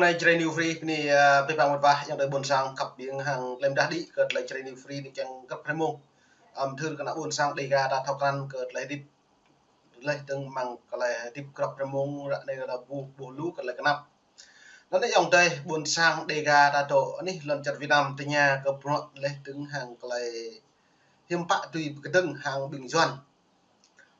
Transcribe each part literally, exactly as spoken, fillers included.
Tơlơi Jrai New Free anai, ơ, pơpă mơ̆t wa, ayŏng adơi ƀôn sang khăp ƀing hăng klem dah đĭ kơ tơlơi Jrai New Free anai kiăng grăp hrơi mông. Ăm, thâo kơ ană ƀôn sang Dega ta thâo krăn kơ tơlơi hơdip laih dơ̆ng mơ̆ng tơlơi hơdip grăp hrơi mông ră anai ta ƀuh, ƀuh lu kơ tơlơi kơnăp. Anŭn anai ayŏng adơi ƀôn sang Dega ta dŏ anih lŏn čar Việt Nam tơña kơ bruă laih dơ̆ng hăng tơlơi hiư̆m pă tui pơkơdơ̆ng hăng ƀing Yuan.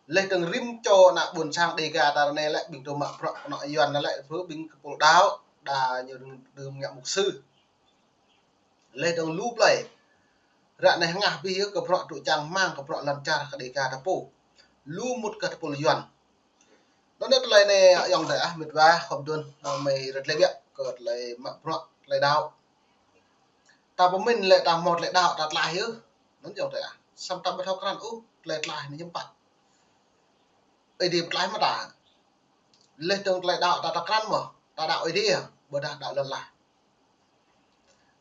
Laih dơ̆ng rĭm čô ană ƀôn sang Dega ta ră anai lĕ ƀing dŏ mă bruă kơnŏ Yuan anai lĕ ƀing kơpul đaŏ, đa ñu đưm ngă mục sư. Laih dơ̆ng lu plơi. Ră anai hơngah abih yơh kơ bruă tŭ čang hmang kơ bruă lŏn čar kơ Dega ta pô. Lu mŭt kơ tơpul Yuan. Anŭn anai tơlơi anai ayŏng adơi ah, mơ̆t wa, khŏm dŏ, ơ, mơi rơt lĕ biă kơ tơlơi mă bruă tơlơi đaŏ. Ta pơmĭn lĕ ta hmâo tơlơi đaŏ ta tlaih yơh. Anŭn ayŏng adơi ah. Samơ̆ ta ƀu thâo krăn ôh tơlơi tlaih anai hiư̆m pă. Ơi Adai pơtlaih mă ta. Laih dơ̆ng tơlơi đaŏ ta, ta krăn mơ̆, ta đaŏ Ơi Adai, ƀôdah đaŏ lŏn ala.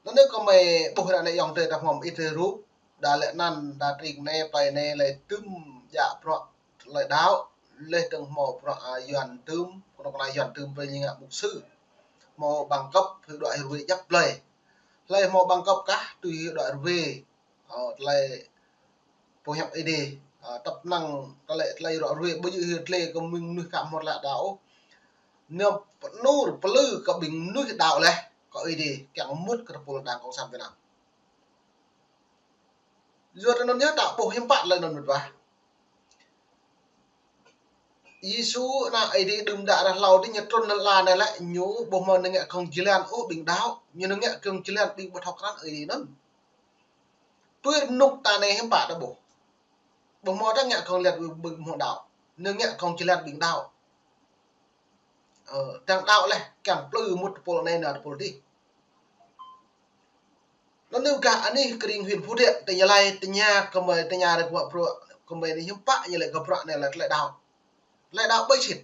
Anŭn anai kơ mơi ƀuh ră anai ayŏng adơi ta hmâo ƀit rơrup, đa lĕ anŭn, đa tring anai, plơi anai, lĕ tŭm djă bruă tơlơi đaŏ, laih dơ̆ng hmâo bruă, ơ, Yuan tŭm, kơnuk kơna Yuan tŭm brơi ñu ngă mục sư. Hmâo bằng cấp, hyu đuaĭ hyu ruai djŏp plơi. Hlơi hmâo bằng cấp kah, tui hyu đuaĭ hyu ruai. Ơ, tơlơi pơhiăp Ơi Adai, ơ, tăp năng tơlơi, tơlơi ră ruai ƀu djơ̆ hyu tơlơi kơ mơnuih kah hmâo tơlơi đaŏ. Ñu pơnur pơlư kơ ƀing mơnuih đaŏ laih kơ Ơi Adai, kiăng mŭt kơ tơpul Đảng Cộng sản Việt Nam. Yua anŭn yơh ta ƀuh hiư̆m pă tơlơi anŭn mơ̆t wa. Yêsu ană Ơi Adai đưm đă ră hlâo adih ñu trŭn lŏn ala anai lĕ ñu ƀu hmâo ngă kông jơlan ôh ƀing đaŏ, ñu ngă kông jơlan ƀing ƀu thâo krăn Ơi Adai anŭn. Tui rơnŭk ta anai hiư̆m pă ta ƀuh. Ƀu hmâo ta ngă kông jơlan ƀing, ƀing ƀu hmâo đaŏ. Ñu ngă kông jơlan ƀing đaŏ. Ơ, đang đaŏ laih, kiăng plư mŭt tơpul anai nao tơpul adih. Anŭn anai gah anih krĭng huyện Phú Thiện, tơña laĭ, tơña kơ mơi, tơña ră kơ mơi, kơ mơi anai hiư̆m pă ñu lĕ kơ bruă anai lĕ tơlơi đaŏ. Tơlơi đaŏ ƀơi sĭt.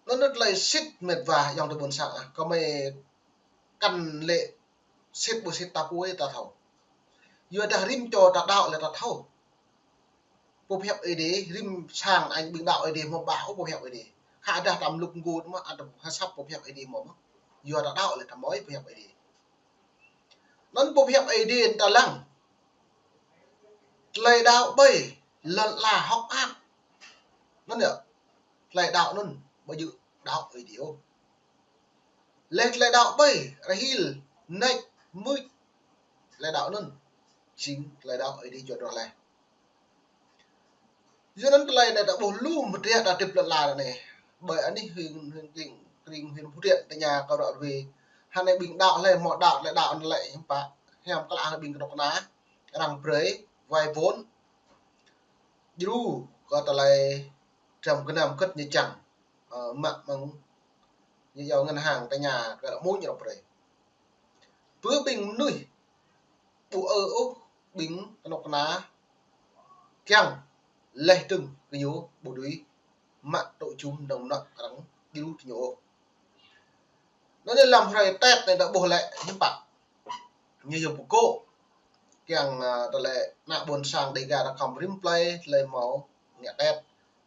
Anŭn anai tơlơi sĭt mơ̆t wa ayŏng adơi ƀôn sang ah, kơ mơi kăn lĕ sĭt ƀu sĭt ta pô ta thâo. Yua dah rĭm čô ta đaŏ lĕ ta thâo. Pơhiăp Ơi Adai, rĭm sang anai ƀing đaŏ Ơi Adai hmâo ƀah ôh pơhiăp Ơi Adai. Khă dah ta mlŭk ngôt mơ̆, ăt hơsăp pơhiăp Ơi Adai hmâo mơ̆. Yua ta đaŏ lĕ ta mơi pơhiăp Ơi Adai. Anŭn pơhiăp Ơi Adai ta lăng. Tơlơi đaŏ ƀơi lŏn ala hŏk ăt. Anŭn yơh. Tơlơi đaŏ anŭn ƀu djơ̆ đaŏ Ơi Adai ôh. Laih tơlơi đaŏ ƀơi rơhil, nač, mưč. Tơlơi đaŏ anŭn jing tơlơi đaŏ Ơi Adai čuă rŏh laih. Yua anŭn tơlơi anai ta ƀuh lu mơdră ta hơdip lŏn ala anai. Ƀơi anih huyện, huyện, krĭng, krĭng huyện Phú Thiện tơña kơ ră ruai. Hơnai ƀing đaŏ hlơi hmâo đaŏ, tơlơi đaŏ anŭn lĕ hiư̆m pă. Hiam klă hơnai ƀing kơnuk kơna arăng brơi, wai vốn. Djru kơ tơlơi trăm gơnam kơ̆t ñu čang. Ơ, mă mơ̆ng ñu iâu ngân hàng tơña kơ mơ̆ng ñu arăng brơi. Bơ ƀing mơnuih ƀu ư ôh ƀing kơnuk kơna kiăng laih dơ̆ng kơ ñu ƀu dưi mă tŏ jum dơ̆ng mơnă arăng djru tơ ñu ôh. Anŭn anai lăm hrơi Tết anai ta ƀuh lĕ hiư̆m pă. Ñu yơh pơkŏ. Kiăng, ơ, tơlơi ană ƀôn sang Dega ta khŏm rĭm plơi, tơlơi hmâo ngă Tết.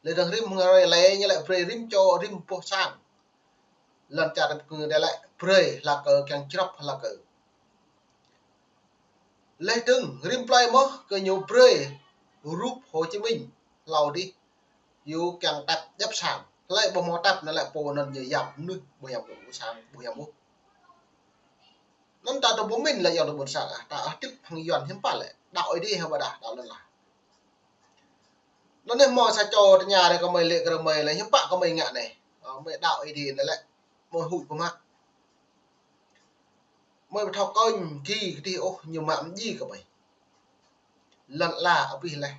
Laih dơ̆ng rĭm hrơi lĕ ñu lĕ brơi rĭm čô, rĭm boh sang. Lŏn čar ta pơkơ̆ng anai lĕ brơi hlak kơ kiăng črăp hlak kơ. Laih dơ̆ng rĭm plơi mơ̆ kơ ñu brơi rup Hồ Chí Minh hlâo adih. Yua kiăng tăp djŏp sang. Hlơi ƀu hmâo tăp anŭn lĕ pô anŭn ñu yap mơnuih ƀu hiam ƀu sang, ƀu hiam ƀu. Anŭn ta dŏ pơmĭn lĕ ayŏng adơi ƀôn sang ah, ta hơdip hăng Yuan hiư̆m pă lĕ. Đaŏ Ơi Adai hă ƀôdah đaŏ lŏn ala. Anŭn anai hmâo sa čô tơña ră kơ mơi lĕ kơ mơi lĕ hiư̆m pă kơ mơi ngă anai. Ơ, mơi đaŏ Ơi Adai anai lĕ mơi huĭ pơmă. Mơi ƀu thâo kơnh ki kơdih ôh ñu mă mơ̆ng djai kơ mơi. Lŏn ala abih laih.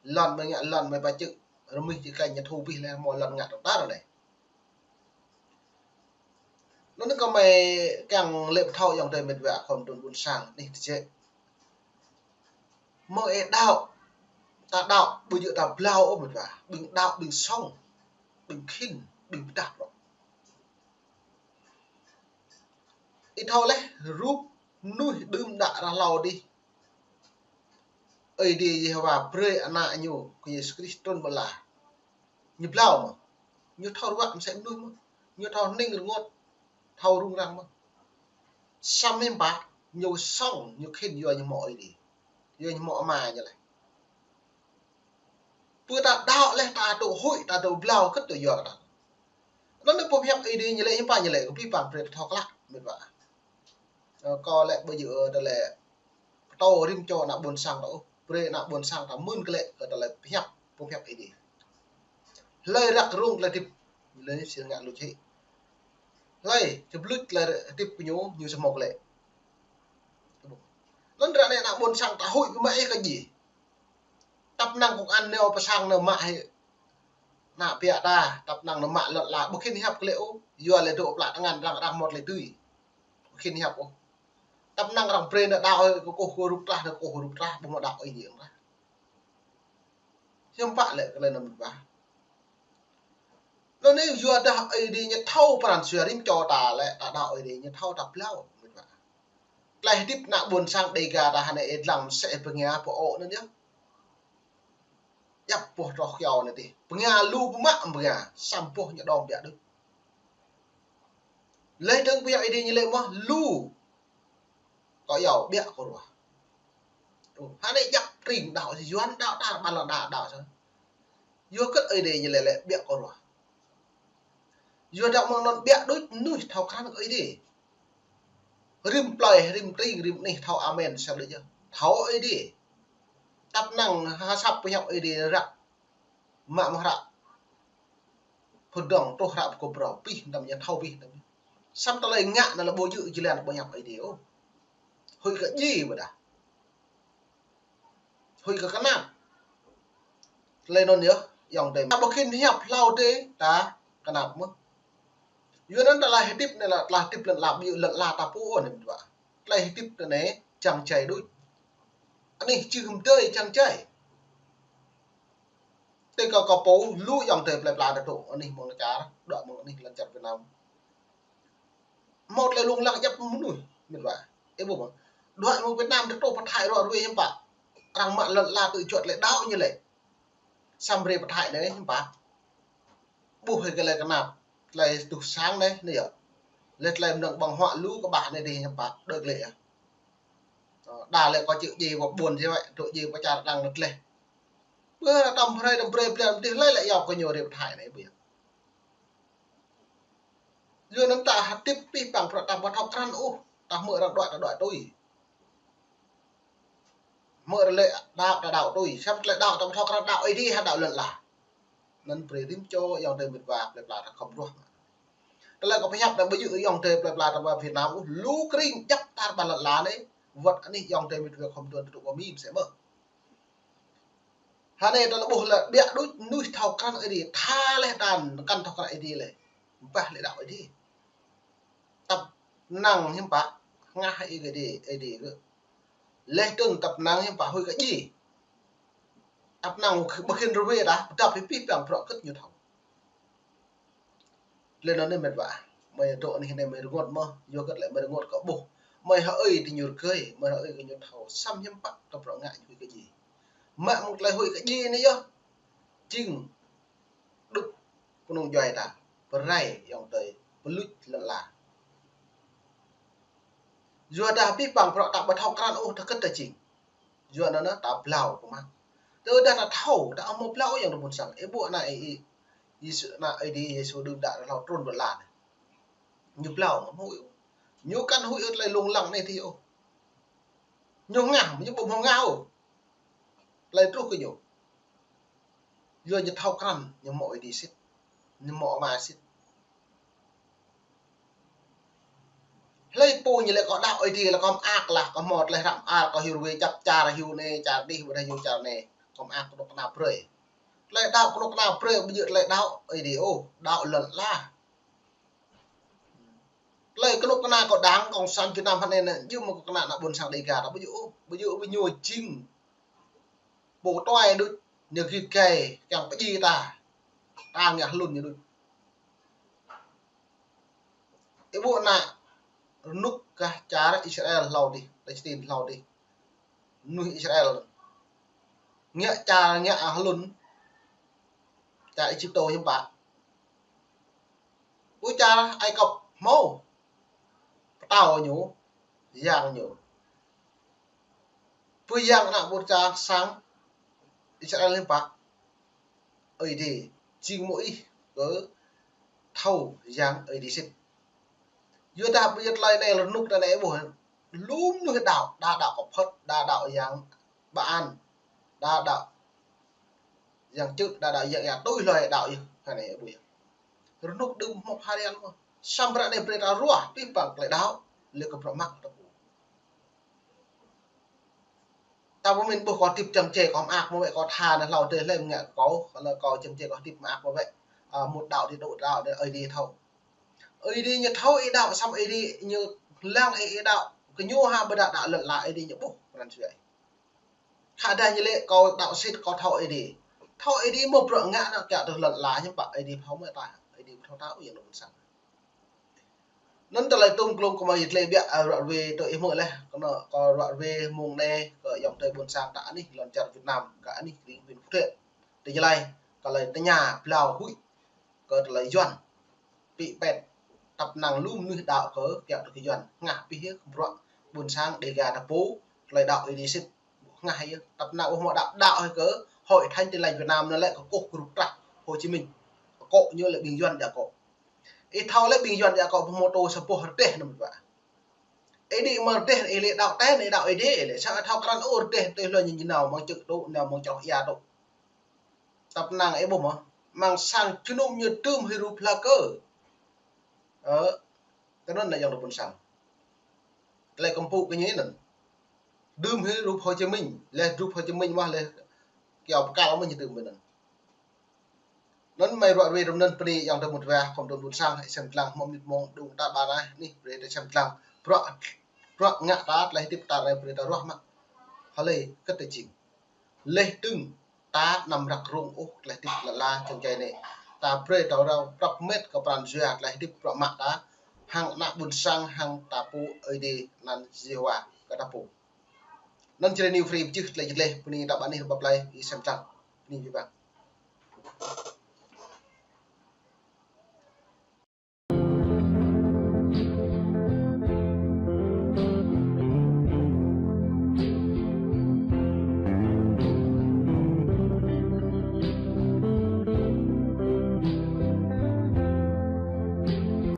Lŏn mơi ngă lŏn mơi ƀu čư̆. Rơmih čư̆ kơnh ñu thu abih laih hmâo lŏn ngă tơtar anai. Anŭn anai kơ mơi kiăng lĕ pơthâo ayŏng adơi mơ̆t wa khŏm dŏ ƀôn sang anih tơjĕ. Mơi ê đaŏ. Ta đaŏ, ƀu djơ̆ ta blao ôh mơ̆t wa. Ƀing đaŏ, ƀing song, ƀing khĭn, ƀing pơdah prŏng. Ih thâo laih, rup mơnuih đưm đă ră hlâo adih. Ơi Adai Yêhôwa brơi ană ñu kơ Yêsu Krist trŭn ƀơi lŏn ala. Ñu blao mơ̆. Ñu thâo ruă mơsĕ mơnuih mơ̆. Ñu thâo hning rơngot, thâo rŭng răng mơ̆n. Samơ̆ hiư̆m pă, ñu sŏng, ñu khĭn yua ñu hmâo Ơi Adai. Yua ñu hmâo Ama ñu laih. Pơ ta đaŏ laih ta tŭ huĭ, ta tŭ blâo, kơ̆t tŭ yua kơ ta. Anŭn anai boh pơhiăp Ơi Adai ñu laĭ hiư̆m pă ñu laĭ kơ abih bang brơi ta thâo klă, mĕt wa. Ơ, kâo lĕ ƀu djơ̆, ơ, tơlơi pơtô rĭm čô ană ƀôn sang ta ôh. Brơi ană ƀôn sang ta mơ̆n glaĭ kơ tơlơi pơhiăp, boh pơhiăp Ơi Adai. Hlơi răk rông tơlơi hơdip, hlơi sĭt ngă luč hĭ. Hlơi čơblŭč tơlơi hơdip kơ ñu, ñu samơ̆ glaĭ. Anŭn ră anai ană ƀôn sang ta huĭ biă mă ih kơ djai. Tăp năng công an nao pơ sang nao mă hĭ ană ƀiă ta, tăp năng nao mă lŏn ala, ƀu khĭn hiăp glaĭ ôh, yua lĕ dŏ plă tơngan arăng, arăng hmâo tơlơi dưi. Ƀu khĭn hiăp ôh. Tăp năng arăng brơi nao đaŏ kơkuh kơ rup trah, nao kơkuh kơ rup trah, ƀu hmâo đaŏ Ơi Adai ôh. Hiư̆m pă lĕ kơ tơlơi anŭn mĕt wa. Anŭn anai yua dah Ơi Adai ñu thâo pran jua rĭm čô ta lĕ, ta đaŏ Ơi Adai ñu thâo ta blâo, mĕt wa. Tơlơi hơdip ană ƀôn sang Dêga ta hơnai ih lăng mơsĕ ih bơnga pơ-ŏ anŭn yơh. Djăp boh troh kyâo anai tih. Bơnga lu biă mă bơnga, samơ̆ boh ñu đom biă đôč. Laih dơ̆ng pơhiăp Ơi Adai ñu laĭ mơ̆n lu. Kâo iâu biă kơ ruah. Hơnai djăp tring đaŏ, Yuan đaŏ, ta ƀar lŏn đaŏ, đaŏ sa. Yua kơ Ơi Adai ñu laĭ lĕ biă kơ ruah. Yua dah mơ̆ng anŭn biă đôč mơnuih thâo krăn kơ Ơi Adai. Rĭm plơi, rĭm tring, rĭm anih thâo amen, sa đôč yơh. Thâo Ơi Adai. Tăp năng ha săp pơhiăp Ơi Adai răk. Mă mơ̆ng hră Phŭn Dŏng truh hră Pơkŏp Phrâo, abih tơm ñu thâo abih tơm ñu. Samơ̆ tơlơi ngă anŭn lĕ ƀu djơ̆ jơlan boh pơhiăp Ơi Adai ôh. Huĭ kơ djai ƀôdah. Huĭ kơ kơnap. Tơlơi anŭn yơh, ayŏng adơi. Ta ƀu khĭn hiăp hlâo adih, ta kơnap mơ̆n. Yua anŭn tơlơi hơdip anai lĕ, tơlơi hơdip lŏn ala, ƀu djơ̆ lŏn ala ta pô anai mĕt wa. Tơlơi hơdip anai čang čai đôč. Anih čih hơdôm tơlơi čang čai. Tơl kâo, kâo pô lu ayŏng adơi plơi pla ta tŭ anih mơ̆ng čar, đuaĭ mơ̆ng anih lŏn čar Việt Nam. Hmâo tơlơi lông lăng djăp mơnuih, mĕt wa. Ih ƀuh mơ̆n. Đuaĭ mơ̆ng Việt Nam ta tŭ pơthai rŏ ruai hiư̆m pă. Arăng mă lŏn ala tŭ juăt lĕ đaŏ ñu lĕ. Samơ̆ brơi pơthai anai hiư̆m pă. Ƀuh hĭ kơ tơlơi kơnap, tơlơi tuh sang anai, anai yơh. Lĕ tơlơi mơnơ̆ng ƀơ̆ng huă lu kơ ƀah anai dih hiư̆m pă, đôč lĕ yơh. Ơ, đa lĕ kâo čih djai pơ ƀôn djai wơ̆t, tŭ djai pơ čar đang lĕ tơleh. Ƀơ tơm hrơi, tơm brơi, blan dih lĕ lĕ yua kơ ñu rĭm thai anai ƀiă. Yua anŭn ta hơdip abih bang bruă ta ƀu thâo krăn ôh, ta hmư̆ arăng đuaĭ ta đuaĭ tui. Hmư̆ arăng laĭ đaŏ ta đaŏ tui, samơ̆ tơlơi đaŏ ta ƀu thâo krăn, đaŏ Ơi Adai hă đaŏ lŏn ala. Anŭn brơi rĭm čô ayŏng adơi mĕt wa plơi pla ta khŏm ruah. Tơlơi kâo pơhiăp anai ƀu djơ̆ ayŏng adơi plơi pla ta ƀar Việt Nam ôh, lu tring djăp tar ƀar lŏn ala anai, wơ̆t anih ayŏng adơi mĕt wa khŏm tuan tŭ pơmĭn mơsĕ mơ̆n. Hơnai ta lĕ ƀuh lĕ biă đôč mơnuih thâo krăn Ơi Adai, tha laih ta kăn thâo krăn Ơi Adai lĕ. Ƀah lĕ đaŏ Ơi Adai. Tăp năng hiư̆m pă, hơngah hĭ kơ Ơi Adai, Ơi Adai kơ. Laih dơ̆ng tăp năng hiư̆m pă huĭ kơ djai. Tăp năng ƀu khĭn rơwe dah, pơdăp hĭ abih bang bruă kơ̆t ñu thâo. Tơlơi anŭn anai mĕt wa. Mơi dŏ anih anai mơi rơngot mơ̆n, yua kơ tơlơi mơi rơngot kơ ƀuh. Mơi hơơi tơ ñu rơgơi, mơi hơơi kơ ñu thâo. Samơ̆ hiư̆m pă kơ bruă ngă ñu huĭ kơ djai. Mă mơ̆ng tơlơi huĭ kơ djai anai yơh. Jing đŭk kơnung djuai ta, pơrai ayŏng adơi, pơluč lŏn ala. Yua dah abih bang bruă ta ƀu thâo krăn ôh, ta kơ̆t ta jing. Yua anŭn ta blâo kơ mă. Tơdah ta thâo, ta ƀu hmâo blâo ôh ayŏng adơi ƀôn sang. Ih ƀuh ană ih, ih, Yêsu, ană Ơi Adai Yêsu đưm đă hlâo trŭn lŏn ala anai. Ñu blâo mă huĭ ôh. Ñu kăn huĭ ôh tơlơi lông lăng anai tih ôh. Ñu hơngah, ñu ƀu hmâo hơngah ôh. Tơlơi truh kơ ñu. Yua ñu thâo krăn, ñu hmâo Ơi Adai sĭt. Ñu hmâo Ama sĭt. Hlơi pô ñu laĭ kâo đaŏ Ơi Adai lĕ kâo mơak lah, kâo hmâo tơlơi hrăm al, kâo hyu rơwe djăp čar hyu anai, čar dih, ƀôdah hyu čar anai. Kâo mơak kơnuk kơna brơi. Tơlơi đaŏ kơnuk kơna brơi, ƀu djơ̆ tơlơi đaŏ Ơi Adai ôh, đaŏ lŏn ala. Tơlơi kơnuk kơna kâo đảng cộng sản Việt Nam hơnai anai, djơ̆ mơ̆ kâo kơna ană ƀôn sang Dêga ta ƀu djơ̆ ôh, ƀu djơ̆ ôh, ƀu ñu jing. Pô tuai đôč, ñu git gai, kiăng pơdjai ta. Ta ngă hlŭn ñu đôč. Ih ƀuh ană rơnŭk gah čar Israel hlâo dih, Palestine hlâo dih. Mơnuih Israel. Ngă čar, ngă hlŭn. Čar Êjiptô hiư̆m pă. Ƀu čar Ai Cập hmâo pơtao ñu, yang ñu. Pơ yang ană ƀôn sang Israel hiư̆m pă? Ơi Adai jing Môis kơ thâo yang Ơi Adai sĭt. Yua dah ƀơi tơlơi anai rơnŭk ta anai ƀuh, lu mơnuih đaŏ, đa đaŏ kơ Phật, đa đaŏ yang Baal, đa đaŏ yang čư̆, đa đaŏ yang ia tui hloi đaŏ yơh, hơnai ƀuh yơh. Rơnŭk đưm hmâo phara mơ̆n. Samơ̆ ră anai brơi ta ruah, pĭ păng tơlơi đaŏ, lĕ kơ bruă mă ta pô. Ta pơmĭn ƀuh kâo hơdip čăm čê kâo mơak mơ̆ wĕ, kâo tha anai hlâo adih lĕ ngă kâo, kâo lĕ kâo čăm čê kâo hơdip mơak mơ̆ wĕ. A, mŭt đaŏ adih đôč đaŏ adih, Ơi Adai thâo. Ơi Adai ñu thâo ih đaŏ, samơ̆ Ơi Adai ñu lăng ih, ih đaŏ. Kơ ñu ha ƀôdah đaŏ lŏn ala Ơi Adai ñu ƀuh pran jua ih. Khă dah ñu lĕ kâo đaŏ sĭt kâo thâo Ơi Adai. Thâo Ơi Adai mơ̆ bruă ngă anŭn kiăng tơ lŏn ala ñu pă Ơi Adai phao mơ̆ ta, Ơi Adai phao ta ƀu yang ƀôn sang. Anŭn tơlơi tŭm klŭm kơ mơi tơlơi biă, a, ruă ruê tơ ih mơ̆ leh, kơ anŭn kâo ruă ruê mơ̆ng anai kơ ayŏng adơi ƀôn sang ta anih lŏn čar Việt Nam, kơ anih kring Vĩnh Phúc. Tơ jơlai, kơ tơlơi tơña blau huĭ, kơ tơlơi Yuan. Pĭ pet, tăp năng lu mơnuih đaŏ kơ, kiăng tơ kơ Yuan. Ngă pĭ hĭ kơ bruă ƀôn sang Dega ta pô, tơlơi đaŏ Ơi Adai sĭt. Ngă hĭ yơh, tăp năng ƀu hmâo đaŏ, đaŏ hĭ kơ Hội Thánh Tin Lành Việt Nam anŭn lĕ kơ kơkuh kơ rup trah Hồ Chí Minh. Kơ ñu lĕ ƀing Yuan đaŏ kơ. Ih thâo lĕ ƀing Yuan đaŏ kơ ƀu hmâo tô sa boh rơdêh anŭn mơ̆n ƀă. Ih đĭ mơ̆ rơdêh, ih lĕ đaŏ ten, ih đaŏ Ơi Adai, ih lĕ sa thâo krăn ôh rơdêh, tui hloi ñu ñu nao mơ̆ng čư̆ tŭ, nao mơ̆ng čroh ia tŭ. Tăp năng ih ƀuh mơ̆, mơ̆ng sang jơnum ñu dưm hĭ rup Phlakơ. Ơ, tơ anŭn ană ayŏng adơi ƀôn sang. Tơlơi kơmpŭ kơ ñu anŭn. Dưm hĭ rup Hồ Chí Minh, leh rup Hồ Chí Minh mơ̆ leh kiao pơkal mơ̆ ñu dưm ƀơi anŭn. Anŭn mơi ruă ruê rơm anŭn bơni ayŏng adơi mŭt wa, khŏm tŭm ƀôn sang, ih sem lăng, hmâo mĭt mơ̆ng đŭng ta ƀar anai, anih brơi ta sem lăng. Bruă, bruă ngă ta, tơlơi hơdip ta anai brơi ta ruah mă. Hlơi kơ tơ jing. Leh dơ̆ng ta anăm răk rông ôh tơlơi hơdip lŏn ala čơ̆ng čai anai. Ta brơi ta rao prăp met kơ pran jua tơlơi hơdip bruă mă ta, hăng ană ƀôn sang, hăng ta pô Ơi Adai anăn Yêhôwa kơ ta pô. Anŭn Jrai New Free pơčih tơlơi jơleh, bơni ta ƀă anih rơbâo plơi, ih sem lăng. Bơni biă mă.